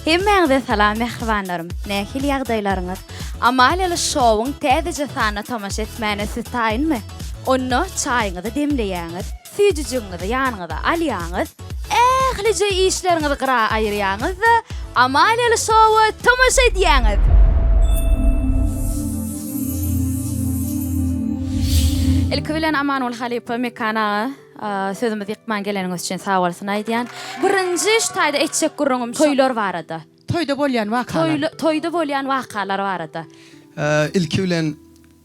Hemmäňize salam mähribanlarym! Nähili ýagdaýlaryňyz? Amaliýaly şowuň täzeje sanyna tomaşa etmäne siz taýynmy? Onda çaýyňyzy demleýäňiz, süýjüjigiňizi ýanyňyza alýaňyz, ählije işleriňizi gyra aýyrýaňyz-da, Amaliýaly şowa tomaşa edýäňiz! Ilki bilen Amanguly halypa Mekan aga Sözümizi ýykman geleniňiz üçin sagbolsun aýdýan. Birinji şu taýda etjek gürrüňim toýlar barada. Toýda bolýan wakalar. Toýda bolýan wakalar barada. Ilki bilen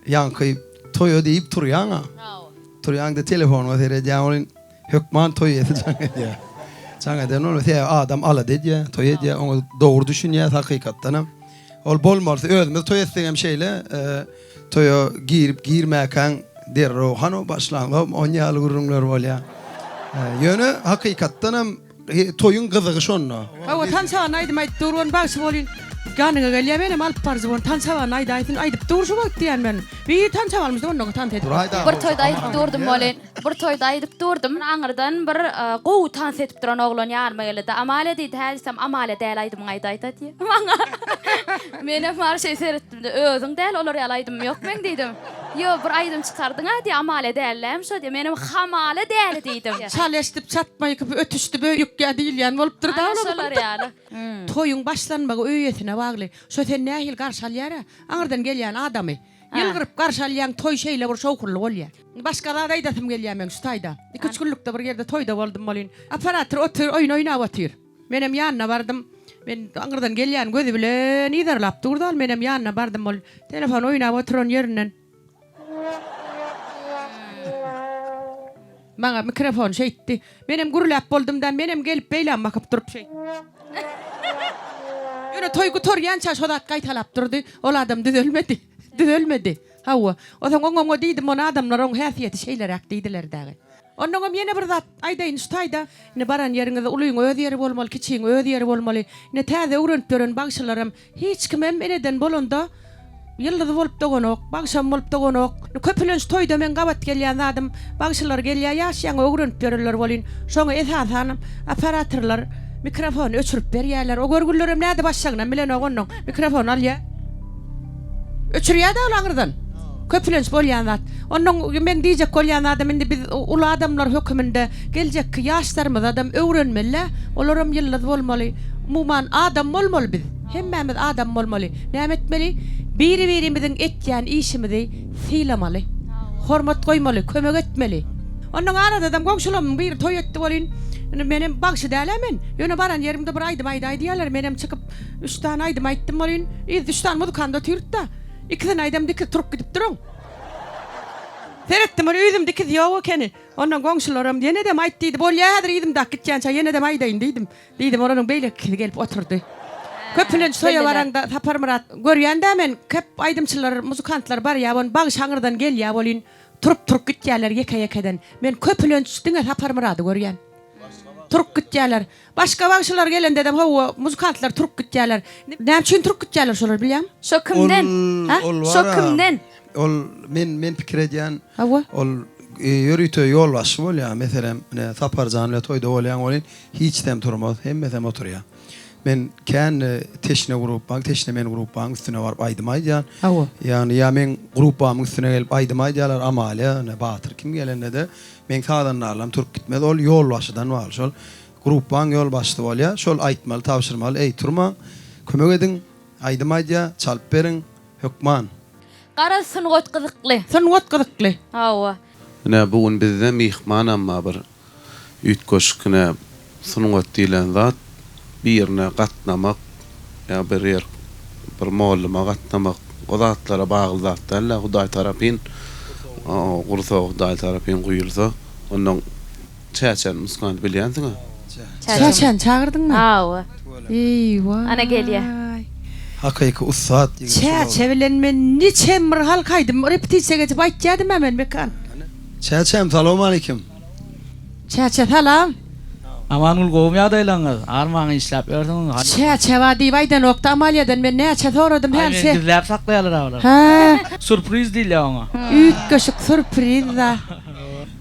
ýaňky toýa diýip turýaň-a. Turýaň-da telefonyňa seredýäň welin hökman toý eýesi jaň edýär. Jaň eden bolýar. Sebäbi adam alada edýär, toý edýär, oňa dogry düşünýäs hakykatdanam. Ol bolmalysy özümiz toý etsegem şeýle. Toýa girip girmäkäň derrew hany başlaňzok on ýaly gürrüňler bolýar. Ýöne hakykatdanam toýuň gyzygy şonda. Hawa tansaban aýdym aýdyp dur ony bagşy bolyn ýanyňa gelýä menem alyp baryjy bolyn tansaban aýdaýsyn aýdyp dur şu wagt diýýän men bir tans almyşda onda tans edip Bir toýda aýdyp durdum welin bir toýda aýdyp durdum aňyrdan bir gowy tans edip duran oglan ýanyma geldi-de Amalia diýdi hä diýsem Amalia däl aýdymyňy aýdaýda diýýä maňa menem bar şeý seretdim-de özüň däl olar ýaly aýdymym ýok meň diýdim ýo bir aýdym çykardyň-a diýýä Amalia dällämi şo diýýä menem hamala däli diýdim. Çal eşdip çatma ýykyp ötüşdi böýükýä diýilýän bolupdyr da Ana şolar ýaly. Toýuň başlanmagy öý eýesine bagly. Şo seni nähili garşy alýar-a? Aňyrdan gelýän adamy. Ýylgyryp garşy alýaň toý şeýle bir şowhunly bolýa. Başga zat aýdasym gelýä meň şu taýda. Iki üç günlükde bir ýerde toýda boldum welin operator otyr oýun oýnap otyr. Menem ýanyna bardym. Men aňyrdan gelýän gözi bilen yzarlap durdy ol menem ýanyna bardym ol telefon oýnap oturan ýerinden. Maňa mikrofon şeýtdi. Menem gürläp boldum-da, menem gelip beýläm bakyp durup şeýtdi. Ýöne toý gutarýança şo zat gaýtalap durdy. Ol adam düzelmedi. Düzelmedi. Hawa. Onsoň oňa-oňa diýdim, ony adamlar oň häsiýeti şeýleräk diýdiler dagy. Onnoňam ýene bir zat aýdaýyn şu taýda. Indi baran ýeriňizde ulyň öz ýeri bolmaly, kiçiň öz ýeri bolmaly. Ine täze öwrenip ýören bagşylaram Hiç kimem eneden bolanda ýyldyz bolup doganok, bagşam bolup doganok. Köpülenç toýda meň gabat gelýän zadym, bagşylar gelýär, ýaş ýaňy öwrenip ýörenler welin, şoňa esasanam operatorlar mikrofony öçürip berýärler. O görgülilerem nädip açjagynam bilenok onnoň, mikrofony alýar. Öçürýär-dä ol aňyrdan. Köpülenç bolýan zat. Onnoň meň diýjek bolýan zadym indi biz uly adamlar höküminde geljekki ýaşlarymyzadam öwrenmeli-dä, olaram ýyldyz bolmaly. Umuman adam bolmaly biz. Hemmämiz adam bolmaly. Näme etmeli? Biri-birimiziň etýän işimizi sylamaly. Hormat goýmaly, kömek etmeli. Onnoň aradadam goňşularymyň biri toý etdi welin, indi menem bagşy däl-ä men. Ýöne baran ýerimde bir aýdym aýdaý diýýärler. Menem çykyp üç sany aýdym aýtdym welin, yzda üç sany muzykant otyrdy-da. Ikisini aýdamda ikisi turup gidipdir oň. Seretdim bir yzymda ikisi ýok ekeni. Ondan goňşularym ýenedem aýt diýdi. Bolýa häzir yzymdaky gitýänçä ýenedem aýdaýyn diýdim. Diýdim olaryň beýleki ikisi gelip oturdy. Köplenç toýa baraňda Saparmyrat görýän-dä men köp aýdymçylar, muzykantlar barýa bon bagşy aňyrdan gelýä welin turup-turup gitýäler ýeke-ýekeden. Men köplenç diňe Saparmyrady görýän. Turup gitýäler. Başga bagşylar gelendedem hawa muzykantlar turup gitýäler. Näme üçin turup gitýäler şolar bilýäňmi? Şo kimden? Ol ol Şo bar-a. kimden? Ol men men pikir edýän. Hawa. Ol ýörite ýolbaşçy bolýar. Meselem, ine Saparjan bilen toýda bolýaň welin hiçsem turmaz, hemmesem oturýar. Men kän Teşne grupbaň, Teşne men grupbaň üstüne baryp aýdym aýdýan. Hawa. Ýagny ýa meň grupbamyň üstüne gelip aýdym aýdýarlar, Amalia, ine Batyr kim gelende-de meň sazandarlarym turup gitmez. Ol ýolbaşçydan bagly. Şol Grupbaň ýolbaşçysy bolýar. Şol aýtmaly, tabşyrmaly, Eý, turmaň, kömek ediň, aýdym aýdýar, çalyp beriň, hökman. Garaz sungat gyzykly. Sungat gyzykly. Hawa. Ine bu gün bizde myhmanam bar bir üýtgeşik ine sungat diýlen zat birine gatnamak ýa bir ýer bir molluma gatnamak o zatlara bagly zat dälde Hudaý tarapyn gursagy Hudaý tarapyn guýulsa ondan Çäçäni muskany bilýänsiňä. Çäçäni çagyrdyňmy? Hawa. Eý-waý. Ana gelýä. Hakyky ussat ýigit şul oglan. Çäçe bilen men niçem bir halk aýdym repetisiýa geçip aýtýadym-ä men Mekan. Çäçäm salowmaleýkim. Çäçe salam. Amangül gowumy ýagdaýlaryňyz? Armaň işläp ýörsüňiz. Çäçe bar diýip aýdanokdy Amaliýadan men näçe soradym Aý häli meni se. gizläp saklaýarlar-a olar. Hä. Surpriz diýilýär oňa. Üýtgeşik surpriz-da.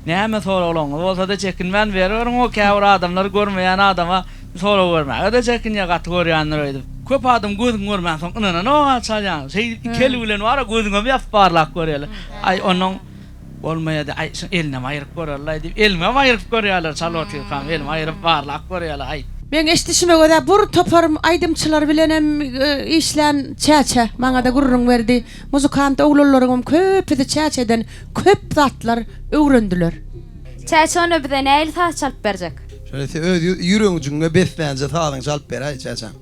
Näme soraglaryňyz bolsada çekinmän beriberiň o käbir adamlar görmeýän adama. Sorag bermäge-de çekinýär gaty görýändir öýdüp. Köp adam gözüň görmänsoň ynananok-a çalýaň. Şeýdip iki eli bilen bar-a gözüňem ýapyp barlap görýärler. Aý onnoň bolmaýa-da aý şuň elinem aýryp göreli-laý diýip elimem aýryp görýärler çalyp otyrkam elimi aýryp barlap görýärler aý. Meň eşidişime görä bur topar aýdymçylar bilenem işlän Çäçe maňada gürrüň berdi. Muzykant oglanlaryňam köpüsi Çäçeden köp zatlar öwrendiler. Çäçe onda bize nähili saz çalyp berjek? Şöyle sen öz ýüregiňe beslänje sazyňy çalyp beräý Çäçäm.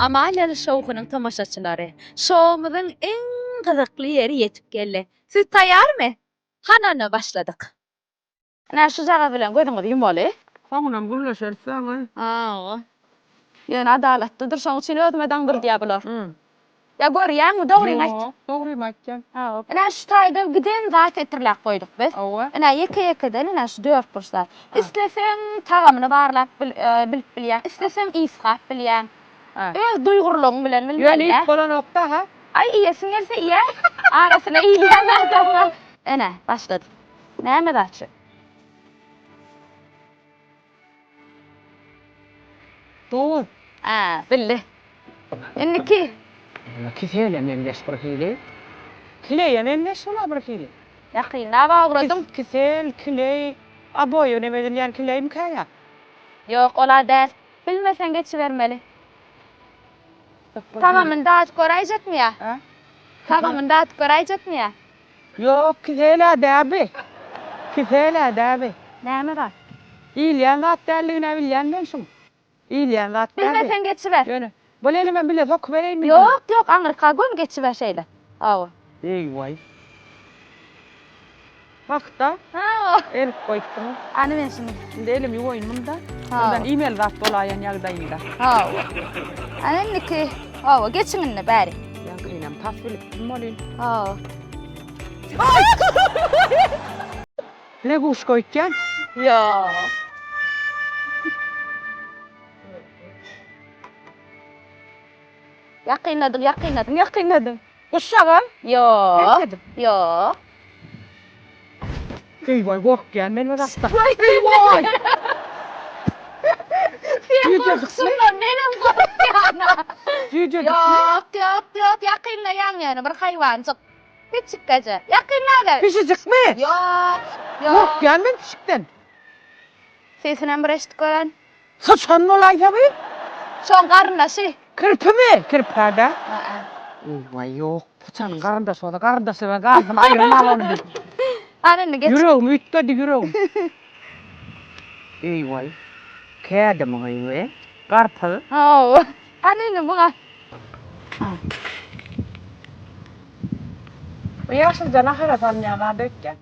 Amaliýaly şowhunyň tomaşaçylary, şowumyzyň iň gyzykly ýeri ýetip geldi. Siz taýýarmy? Hany onda başladyk. Ine şujagaz bilen gözüňizi ýumaly. Soňunam gürleşeris daňy. Hawa. Ýöne adalatlydyr, şoň üçin özüme daňdyrdýar bular. Ýa görýäňmi, dogryňy aýt. Ýok, dogrymy aýtýan. Hawa. Ine şu taýda giden zat setirläp goýduk biz. Hawa. Ine ýeke-ýekeden ine şu dörtburç zat. Isleseň tagamyny barlap bilip bilýäň, isleseň ysgap bilýäň. Öz duýgurlygyň bilen bilmeli-dä. Ýöne iýip bolanok-da, hä? Aý, iýesiň gelse iýä. Arasyna iýilýän zadam bar. Ine, başladyk. Näme zat şu? Duz. Hä, bildi. Indiki. Kisele meňzeş bir hili. Kileýe meňzeş bul-a bir hili. Ýakynlap ugradyň. Kisel, kileý, oboýa neme edilýän kileýmikä ýa? Ýok, ol-a däl. Bilmeseň geçibermeli. Tagamyny dadyp göräýjekmi ýa? Tagamyny dadyp göräýjekmi ýa? Ýok, kisel-ä däl bi. Kisel-ä däl bi. Näme zat? Iýilýän zat däldigin-ä bilýän men şuň. Iýilýän zat däl bi. Bilmeseň geçiber. Ýöne, bol elimem bile sokubereýinmi? Ýok, ýok, aňyrka göni geçiber şeýle. Hawa. Eý-waý. Pagta. Hawa. Elip goýupdyňyz. Hany men şuny. Indi elimi ýuwaýyn munda. Mundan iýmeli zat bolaýan ýagdaýynda. Hawa. Hany indiki. Hawa, geçiň indi bäri. Ýaňkynam tas bilipdim welin. Hawa. Laguşka öýtýän. Ýok. Ýakynladyň, ýakynladyň, ýakynladyň. Guşjagaz? Ýok. Ýok. Eý-waý, gorkýan men bu zatdan. Eý-waý! Sen gorkuşyňdan menem gorkýan. Jüýjejikmi? Ýok, ýok, ýok, ýakynlaýaň ýöne bir haýwanjyk. Kiçikgeje. Ýakynla-da. Pişijikmi? Ýok, ýok. Gorkýan men pişikden. Sesinem bir eşidip gören. Syçan bolaýsa bu? Şoň garyndaşy. Kirpimi? Kirpä-dä. Aa. Eý-waý, ýok. Syçanyň garyndaşy bolsa, garyndaşy bilen garyndyny aýyrmaly ony biz. Hany indi geç. Ýüregim üýtgedi, ýüregim. Eý-waý. Kädimiň eý-we. Garpyz. Hawa. Hany indi muňa. Bu ýaşylja nahara salynýan zat öýtýän.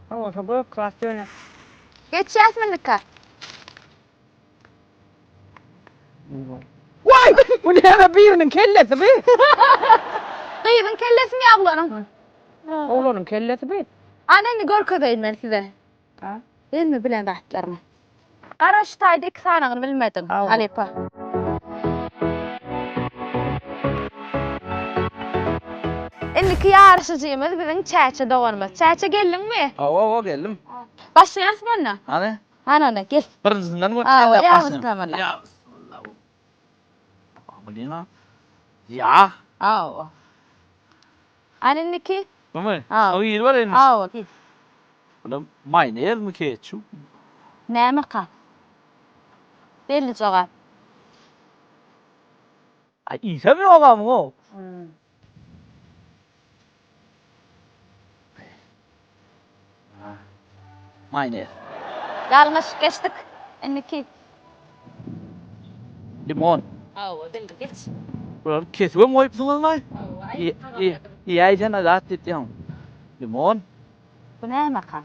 Bolsa gök zat ýöne. Geçýäsmi indika? Waý! Bu näme biriniň kellesi bi? Gyzyň kellesimi ýa oglanyň? Oglanyň kellesi bi. Ana indi görkezeýin men size. Hemme bilen zatlarymy. Gara şu taýda iki sanygyny bilmediň, halypa. Indiki ýaryşyjymyz biziň Çäçe doganymyz. Çäçe geldiňmi? Hawa, hawa geldim. Başlaýarysmy onda? Hany? Hany onda gel. Birinjisinden Hawa, ýa bismillah. Ýa bismillah. Ýa. Hawa. Hany indiki? Bumy? Hawa. O ýeri bar elinde. Hawa. Bu maýonezmi, ketçup? Nämeka? Belli jogap. Aý iýsem ýok-a muň. Maýonez. Ýalňyş, geçdik. Indiki. Limon. Hawa, bildi, geç. Bulary kesibem goýupsyňyzmaý? Hawa, Iýäýsene zat diýýäň. Limon. Bu nämeka?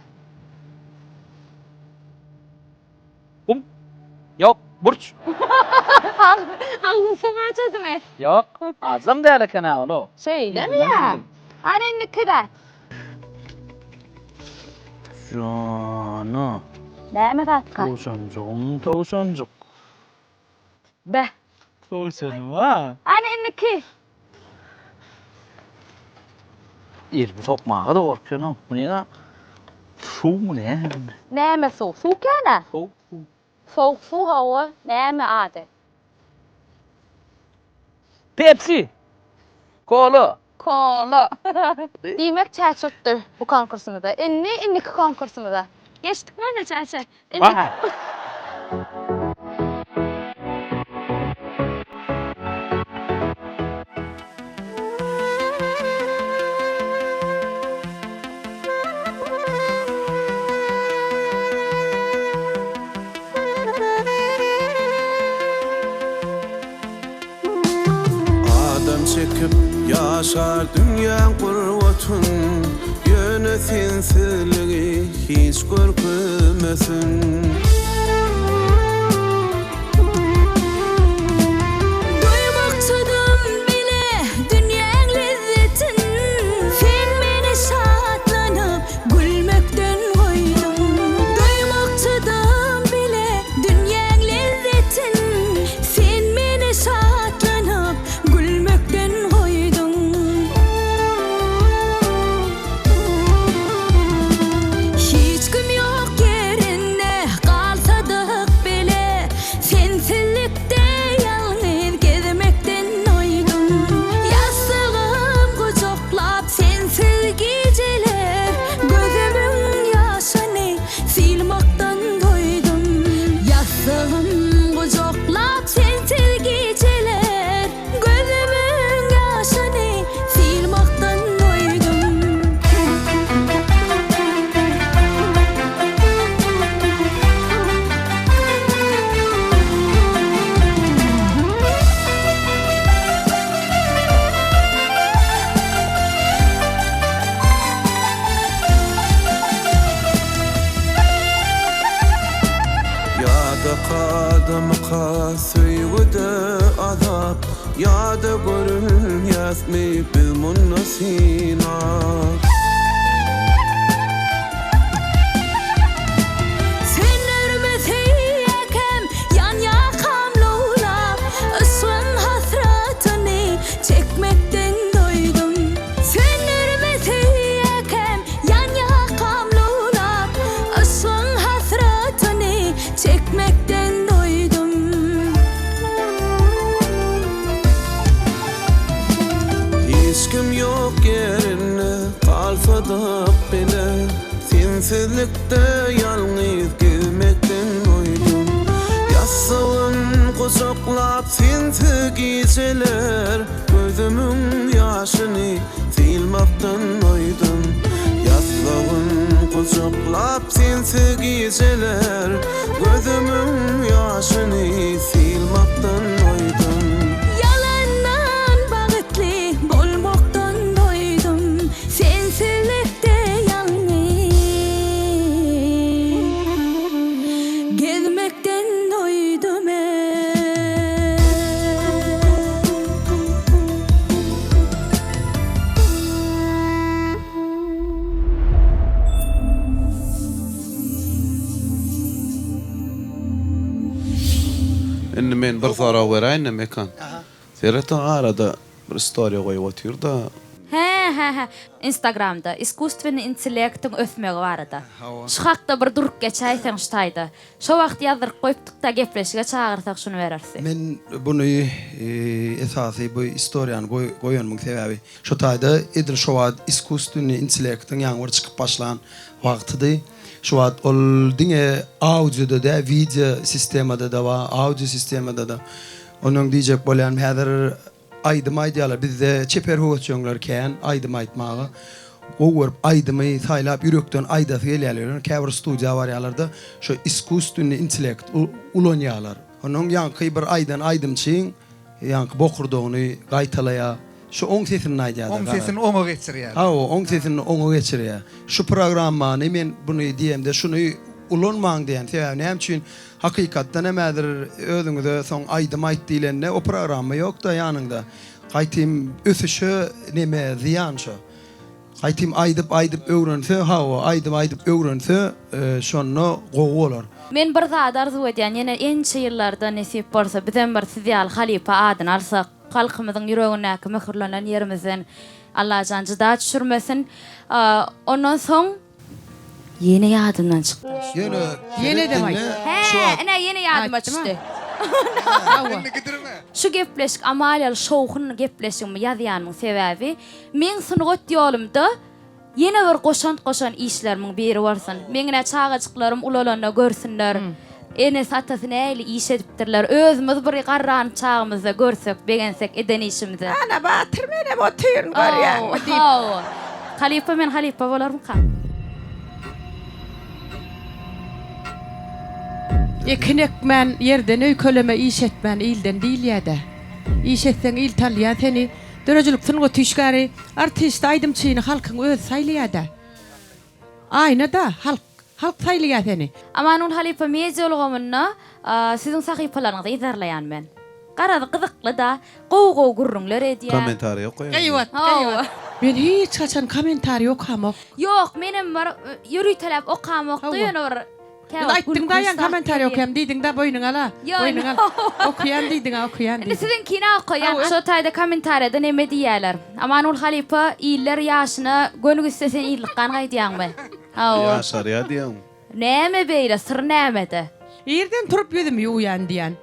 Gum. Ýok, burç. Agzyň suwy gaçadymy? Ýok, ajam däl eken-ä ol-ow. Şeýlemi ýa? Hany indiki zat? Jana. Näme zatka? Towşanjygym, towşanjyk. Beh. Towşanym-a. Hany indiki? Elimi sokmaga-da gorkýanok. Bu näme? Suwmy näme? Näme suw? Suw kän-ä? Sowuk suw. Sowuk suw hawa. Näme ady? Pepsi! Kola! Kola. Diýmek Çäçe utdy bu konkursymyzda. Indi indiki konkursymyza. Geçdik mana Çäçe. Indi. Adam çekip ýaşar dünýäň gurbatyn, Ýöne sensizligi hiç görkezmesin. Duýmakçydym bile dünýäň lezzetin, Sen meni şatlanyp gülmekden goýduň. Duýmakçydym bile dünýäň lezzetin, Sen meni şatlanyp gülmekden goýduň. Hiç kim ýok ýerinde galsadyk bile, Sensizlikde ýalňyz gezmekden doýdum. Ýassygym gujaklap sensiz gijeler, Gözümiň ýaşyny sylmakdan doýdum. Ýassygym gujaklap sensiz gijeler, Gözümiň ýaşyny sylmakdan doýdum. Ýa-da kadamyka söýgüde azap, Ýa-da görünýäsmi biz munda synap. Söndürme söýýäkäm ýanýakam lowlap, Yşgyň hasratyny çekmekden doýdum. Söndürme söýýäkäm ýanýakam lowlap, Yşgyň hasratyny çekmekden doýdum. Hiç kim ýok ýerinde galsa-da bile, Sensizlikde ýalňyz gezmekden doýdum. Ýassygym gujaklap sensiz gijeler, Gözümiň ýaşyny sylmakdan doýdum. Ýassygym gujaklap sensiz gijeler, Gözümiň ýaşyny sylmakdan doýdum. Ýalandan bagtly bolmakdan doýdum, Sensizlikde ýalňyz gezmekden doýdum eý. Indi men bir sorag beräýin-de Mekan. Seret arada bir istoriýa goýup otyr-da. Hä hä hä Instagramda iskusstwennyý intellektiň ösmegi barada. Şu hakda bir durup geçäýseň şu taýda. Şo wagt ýazdyryp goýupdykda gepleşige çagyrsak şuny berersi. Men buny esasy bu istoriýany goýanymyň sebäbi şo taýda edil şo wagt iskusstwennyý intellektiň ýaňy bir çykyp başlan wagtydy. Şu wagt ol diňe audioda däl wideo sistemada-da bar, audio sistemada-da. Onuň diýjek bolýanym häzir aýdym aýdýarlar. Bizde çeper höwesjeňler kän aýdym aýtmaga. gowy görüp aýdymy saýlap ýürekden aýdasy gelýärler ýöne käbir studiýa barýarlarda şo iskusstwennyý intellekt ulanýarlar. Onuň ýaňky bir aýdan aýdymçyň ýaňky bokurdagyny gaýtalaýar. Şu oň sesini aýdýar-da Oň garaz. sesini oňa geçirýär. Hawa, oň sesini oňa geçirýär. Şu programmany men buny diýemde şuny ulanmaň diýýän. Sebäbi näme üçin hakykatdan hem häzir özüňize soň aýdym aýt diýlende o programma ýok-da ýanyňda. Gaýtym ösüşe neme zyýan şo. Gaýtym aýdyp aýdyp öwrense hawa aýdyp aýdyp öwrense şonda gowy bolar. Men bir zady arzuw edýän ýene ençe ýyllarda nesip bolsa bizem bir siz ýaly halypa adyny alsak halkymyzyň ýüregindäki möhürlenen ýerimizden Allajan jyda düşürmesin ondan soň Ýene ýadymdan çykdy. Ýöne Ýene-de aýt. Hä, ine ýene ýadyma düşdi. Indi gidirme. Şu gepleşik Amaliýaly şowhun gepleşigimi ýazýanymyň sebäbi, meň sungat ýolumda ýene bir goşant goşan işlerimiň biri bolsun. Meň ine çagajyklarym ulalanda görsünler. Enesi atasy nähili iş edipdirler. Özümiz bir garran çagymyzda görsek, begensek eden işimize. Ana batyr menem otyryn görýäňmi diýip. Hawa. Halypa men halypa bolarmykam? Ekin ekmän ýerden öýkeleme iş etmän ilden diýilýädä. Iş etseň il tanýar seni. Döredijilik sungat işgäri, artisti, aýdymçyny halkyň özi saýlaýada. Aýna-da halk. Halk saýlaýar seni. Amangül halypa media ulgamynda siziň sahypalaryňyzy yzarlaýan men. Garaz gyzykly-da, gowy gowy gürrüňler edýär. Kommentariý okaýaň. Gyýbat, gyýbat. Men hiç haçan kommentariý okamok. Ýok, menem bir ýöriteläp okamokda ýöne bir Indi aýtdyň-da ýaňy kommentariý okaýan diýdiň-de boýnuňa ala. Boýnuňa al. Okaýan diýdiň-ä, okaýan Indi diýdiň. siziňkini okaýan. Şo taýda kommentariýada neme diýýärler. Amangül halypa iller ýaşyna göni gitse sen ýyllykgan gaýdýaňmy? Hawa. Ýaşarýa diýýäňmi? Näme beýle, syr nämede? Irden turup ýüzümi ýuwýan diýýän.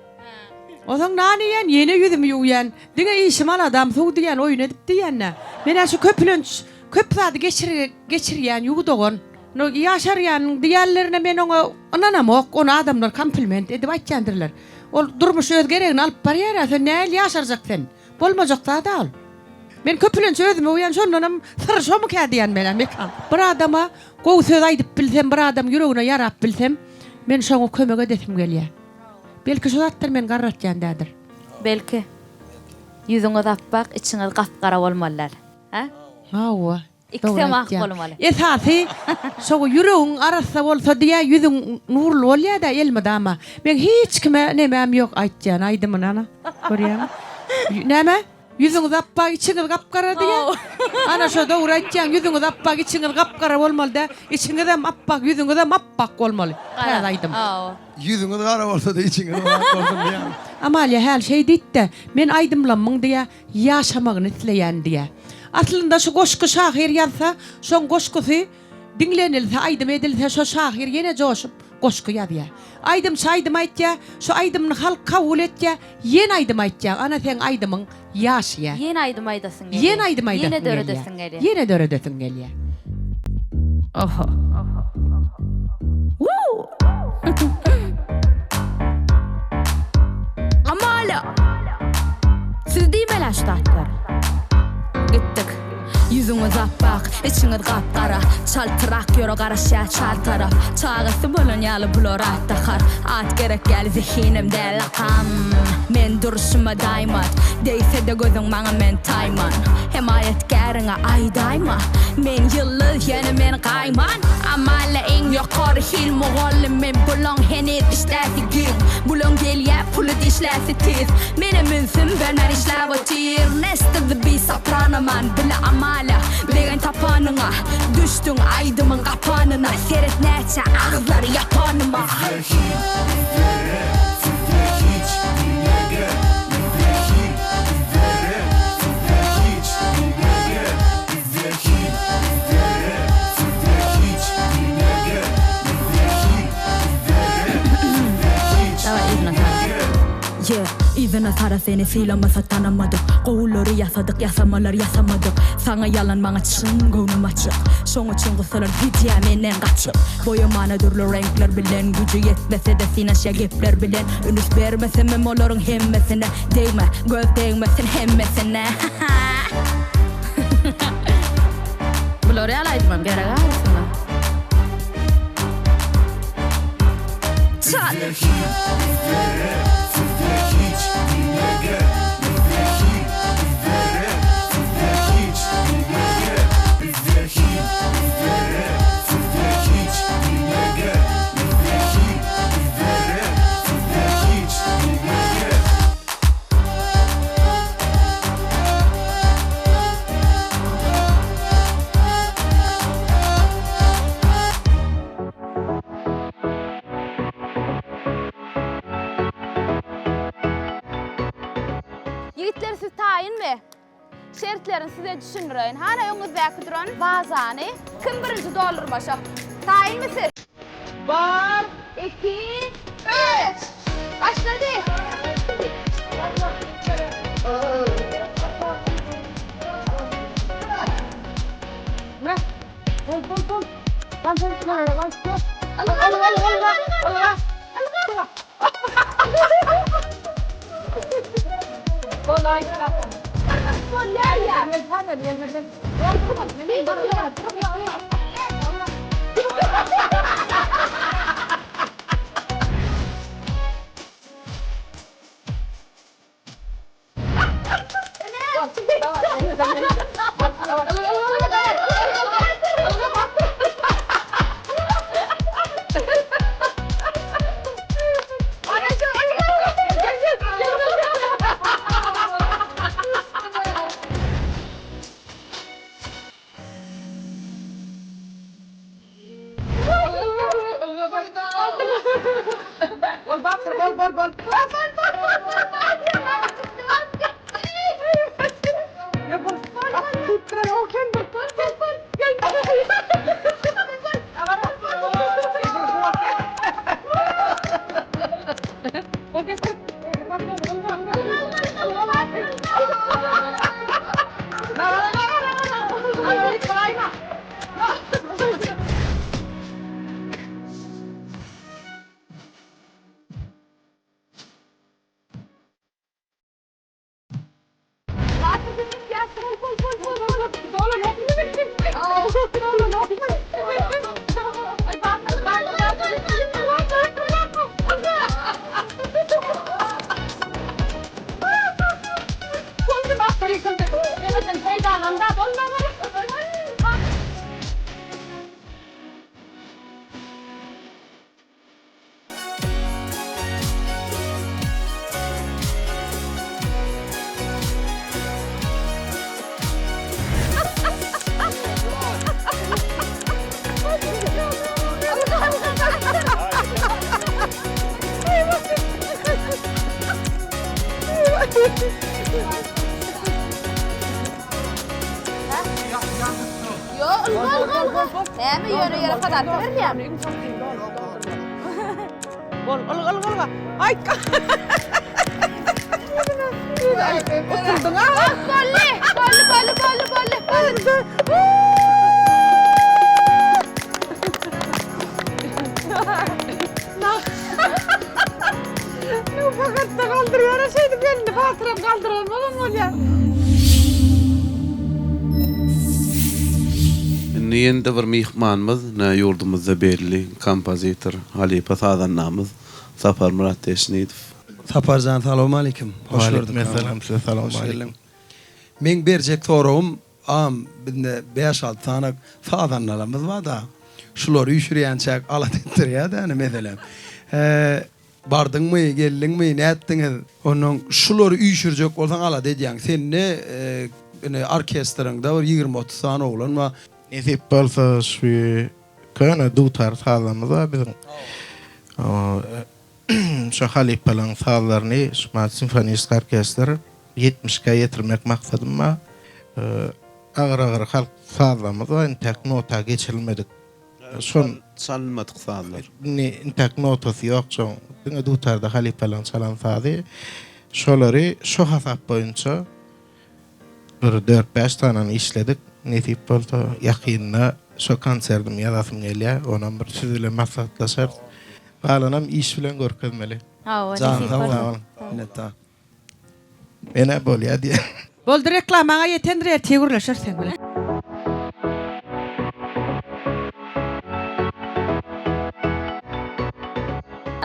Onsoň nan iýen, ýene ýüzümi ýuwýan. Diňe işim aladam suw diýýän, oýun edip diýýän-dä. Men-ä şu köplenç köp zady geçir geçirýän ýuw dogan. No ýaşarýanyň diýenlerine men oňa ynanamok. Ony adamlar kompliment edip aýtýandyrlar. Ol durmuş öz geregini alyp barýar-a, sen nähili ýaşarjak sen? Bolmajak zad-a ol. Men köplenç özümi öwýän şondanam syr şomykä diýýän menä Mekan. Bir adama gowy söz aýdyp bilsem bir adamyň ýüregine ýarap bilsem men şoňa kömek edesim gelýä. Belki şo zatlar meni garratýan dädir. Belki. Ýüzüňiz apbak içiňiz gap gara bolmaly däl. Hä? Hawa. Ikisem ak bolmaly. Esasy şo ýüregiň arassa bolsa diýä ýüzüň nurly bolýada elmydama. Meň hiç kime nemäm ýok aýtýan aýdymyny ana görýäňmi. Näme? Ýüzüňiz apbak içiňiz gap-gara diýä. Ana şo dogry aýtýaň ýüzüňiz apbak içiňiz gap-gara bolmaly dä. Içiňizem apbak ýüzüňizem apbak bolmaly. Täze aýdym. Ýüzüňiz gara bolsa-da içiňiz ak bolsun diýýän. Amalia häli şeý diýdi-de, men aýdymlamyň diýä ýaşamagyny isleýän diýä. Aslynda şu goşgy şahyr ýazsa, şoň goşgusy diňlenilse, aýdym edilse şo şahyr ýene joşup goşgy ýazýa. Aýdymçy aýdym aýtýa, şo aýdymyny halk kabul etýä, ýene aýdym aýtýa, ana seň aýdymyň ýaşaýa. Ýene aýdym aýdasyň gelýä. Ýene aýdym aýdasyň Ýene gelýä. döredesiň gelýä. Ýene döredesiň gelýä. Oho. Woo! Amala! Siz diýmeli şu zatlar. Gitdik. Ýüzüňiz apbak, içiňiz gap-gara. Çaltrak ýöre garaşýar çar tarap. Çagasy bolan ýaly bular atdakar. At gerek däl, zehinem däl lakam. Men durşuma daýmat. Degse-de gözüň maňa men taýman. Hemaýatkäriňe aýdaýma. Men ýyldyz, ýöne men gaýman. Amala iň ýokary hil mugallym men bulaň heniz işläsi giň. Bulaň gelýä puly dişläsi tiz. Menem ünsüm bermän işläp otyr. Nesta the beat soprano man bile Amala begen tapanyňa. Düşdüň aýdymyň gapanyna. Seret näçe agyzlary ýapanyma. Yeah, yzyna sara seni sylamasa tanamadyk Gowulary ýasadyk, ýasamalar ýasamadyk Saňa ýalan maňa çyn göwnüm açyk Şoň üçin gysalar gidýä menden gaçyp Boýamana dürli reňkler bilen Güji ýetmesede synaşýa gepler bilen Ünüs bermesemem olaryň hemmesine Degme, göz degmesin hemmesine. Bular ýaly aýdymam gerek arasynda. Çal. Ýigitler siz taýynmy? Şertlerini size düşündireýin. Hana öňüňizdäki duran wazany kim birinji doldurmaşak? Taýynmy siz? Bir, iki, üç! Başlady! Ýok, ylga, ylga, ylga. Näme ýöne ýere podarka berilýärmi? Bol, ylga, ylga, ylga. Aý. Utuldyň a. Boldy, boldy, boldy, boldy, boldy, boldy. Nöwbaharda galdyrýar-a şeýdip elini batyram galdyran bolan bolýar. Indi ýene-de bir myhmanymyz, ine ýurdumyzda belli kompozitor, halypa sazandamyz Saparmyrat Deşnidow. Saparjan salowmaleýkim. Hoş gördük. Waleýkim size salowmaleýkim. Meň berjek soragym Agam bizde bäş-alty sany sazandalarymyz bar-da, şulary üýşürýänçäk alada etdirýär-dä meselem. Bardyňmy, geldiňmi, nätdiňiz? Onnoň şulary üýşürjek bolsaň alada edýäň. Sende ine orkestriňde bir 20-30 sany oglan bar. Nesip bolsa şu köne dutar sazlarymyz bar biziň. Şo halypalaryň sazlaryny şu simfonist orkestr ýetmişkä ýetirmek maksadym bar. Agyr-agyr halk sazlarymyz bar, intäk nota geçirilmedik. Şol çalynmadyk sazlar. Indi intäk notasy ýok şoň. Diňe dutarda halypalaryň çalan sazy. Şolary şo hasap boýunça bir dört-bäş sanany işledik. Nesip bolsa ýakynda şo konserdimi ýazasym gelýär. Onam bir siz bilen maslahatlaşarys. Galanam iş bilen görkezmeli. Hawa, Janyň nesip sag bolsa. bolsun. Minnetdar. Menä bolýa diýýän. Boldy reklamaňa ýetendir ertir gürleşeris seň bilen.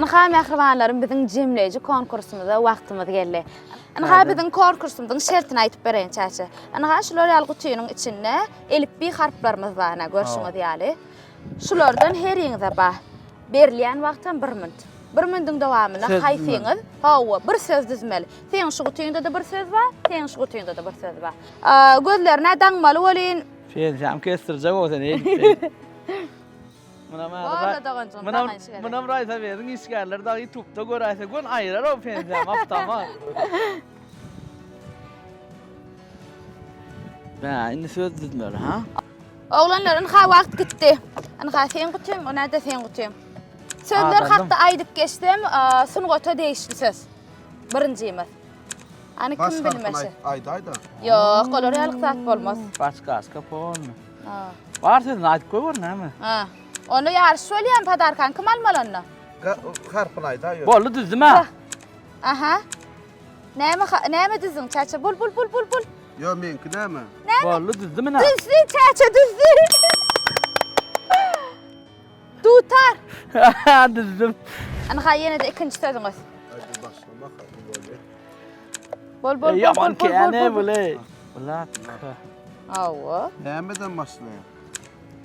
Ynha mähribanlarym biziň jemleýji konkursymyza wagtymyz geldi. Ynha biziň konkursymyzyň şertini aýdyp bereýin Çäçe. Ynha şular ýaly gutynyň içinde elipbiý harplarymyz bar ynha görşüňiz ýaly. Şulardan heriňize bar. Berilýän wagtam bir münt. Bir mündüň dowamynda haýsyňyz hawa bir söz düzmeli. Seň şu gutyňda-da bir söz bar, seň şu gutyňda-da bir söz bar. Gözlerine daňmaly welin. Pensiýamy kesdirjek o sen eýdip. Munam Boldy doganjygym, Munam saňa işi gerek. munam raýsowetiň işgärleri dagy ýutubda göräýse gön aýyrar o pensiýamy awtomat. Bä, indi söz düzmeli, ha? Oglanlar, ynha wagt gitdi. Ynha seň gutyň, o näde seň gutyň. Sözler Adalym. hakda aýdyp geçsem, sungata degişli söz. Birinjimiz. Any kim bilmese. Aýdaý-da. Ýok, olar ýaly zat bolmaz. Başgaska polny. Ha. Bar sözüni aýdyp goýber näme? Ha. Onda ýaryş bolýan podarkany kim almaly onda? Harpyny aýdaý. Boldy düzdüm ha. Aha. Näme näme düzdüň çaça? Bul bul bul bul bul. Ýo meňki näme? Näme? Boldy düzdüm ina. Düzdü çaça düzdü. Dutar. Düzdüm. Ynha ýene-de ikinji sözüňiz. Hadi başlamak hadi boldy. Bol bol bol bol bol bol bol. Bulat. Hawa. Nämeden başlaýar?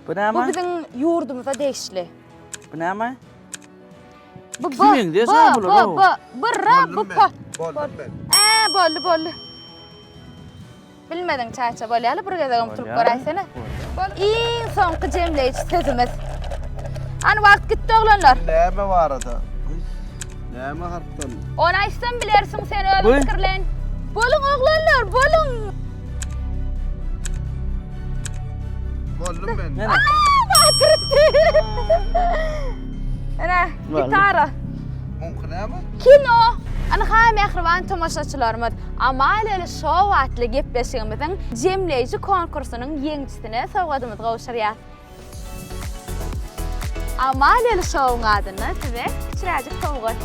Bu näme? Bu biziň ýurdumyza degişli. Bu näme? Bu B, B, meňzeş ha bular, B, B, B, R, B, P. Boldum men. Ä, boldy, boldy. Bilmediň çaça bolýaly bir gezegem turup göräýsene. Iň soňky jemleýji sözümiz. Hany wagt gitdi oglanlar. Näme barada? Näme harpdan? Ony aýtsam bilersiň sen özüň pikirlen. Boluň oglanlar, boluň. Boldum men. Aa, batyrtdy. Ene, gitara. Muňky näme? Kino. Ynha mähriban tomaşaçylarymyz, Amaleli şou atly gepleşigimiziň jemleýji konkursynyň ýeňijisine sowgadymyzy gowşurýas. Amaleli şouň adyndan size kiçiräjik sowgat.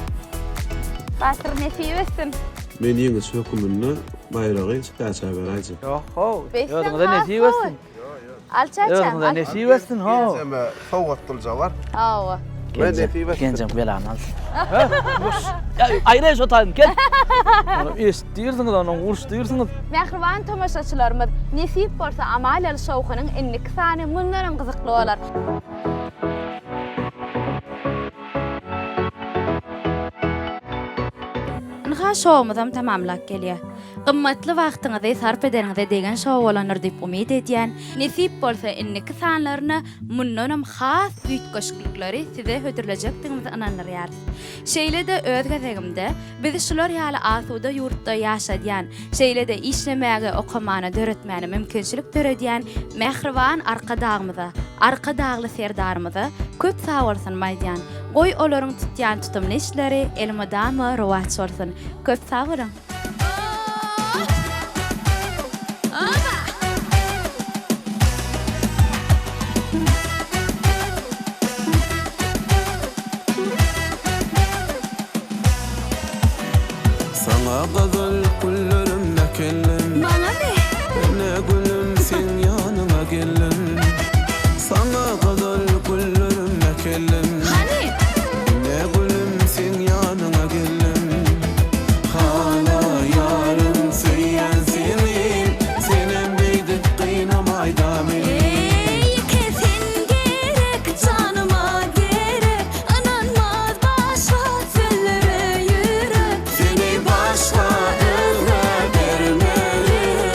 Batyr nesip etsin. Men ýeňiji höküminde baýragy Çäçä beräýjek. Ýok how. Beýtseň Özüňize has nesip gowy. etsin. Al Çäçäm, Özüňize al. nesip etsin how. Genjeme sowgat dulja bar. Hawa. Men nesip etsin. Genjem belany alsyn. Uruş. Aýraý şo taýyny kel. Ony eşitdirsiňiz, ony uruşdyrsyňyz. Mähriban tomaşaçylarymyz, nesip bolsa Amaliýaly şowhunyň indiki sany mundanam gyzykly bolar. Ynha şowumyzam tamamlap gelýär. Gymmatly wagtyňyzy sarp edeniňize degen şow bolandyr diýip umyt edýän. Nesip bolsa indiki sanlaryna mundanam has üýtgeşiklikleri size hödürlejekdigimizi ynandyrýarys. Şeýle-de öz gezegimde bizi şular ýaly asuda ýurtda ýaşadýan, şeýle-de işlemäge, okamana, döretmäne mümkinçilik döredýän mähriban Arkadagymyza, Arkadagly Serdarymyza köp sagbolsunymy aýdýan. Goý olaryň tutýan tutumly işleri elmydama rowaç bolsun. Köp sag boluň! Saňa gyzyl güllerim äkeldim. Maňamy? Ene gülüm seň ýanyňa geldim. Saňa gyzyl güllerim äkeldim. Hany? Ene gülüm seň ýanyňa geldim. Halaýaryn söýýän seni. Senem beýdip gynamaýda meni. Eý, ýeke sen gerek, janyma gerek. Ynanmaz başga sözlere ýürek. Seni başga özgä bermerin.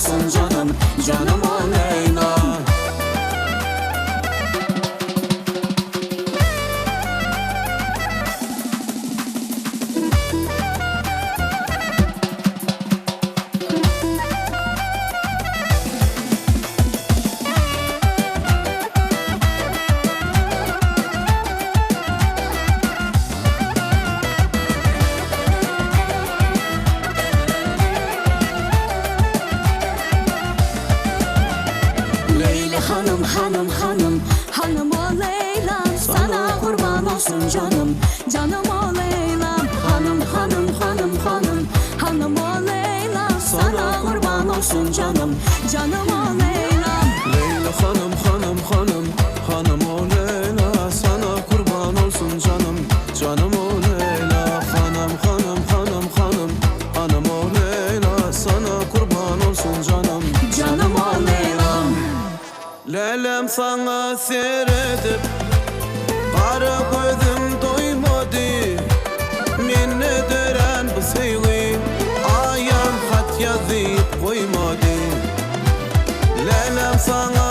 olsun canım Canım ol Leyla. Leyli hanım hanım hanım Hanım ol Leylam Sana kurban olsun canım Canım ol Leylam Hanım hanım hanım hanım Hanım ol Leylam Sana kurban olsun canım Canım ol Leylam Leyla hanım hanım hanım Hanım ol Leyla Sana kurban olsun canım Canım ol Leyla Hanım hanım hanım hanım Hanım ol Leyla Sana kurban olsun canım Canım ol Leylam Lelem sana seredip Gara gözüm doýmady Mende dörän bu söýgi Aýam hat ýazyp goýmady Lelem sana.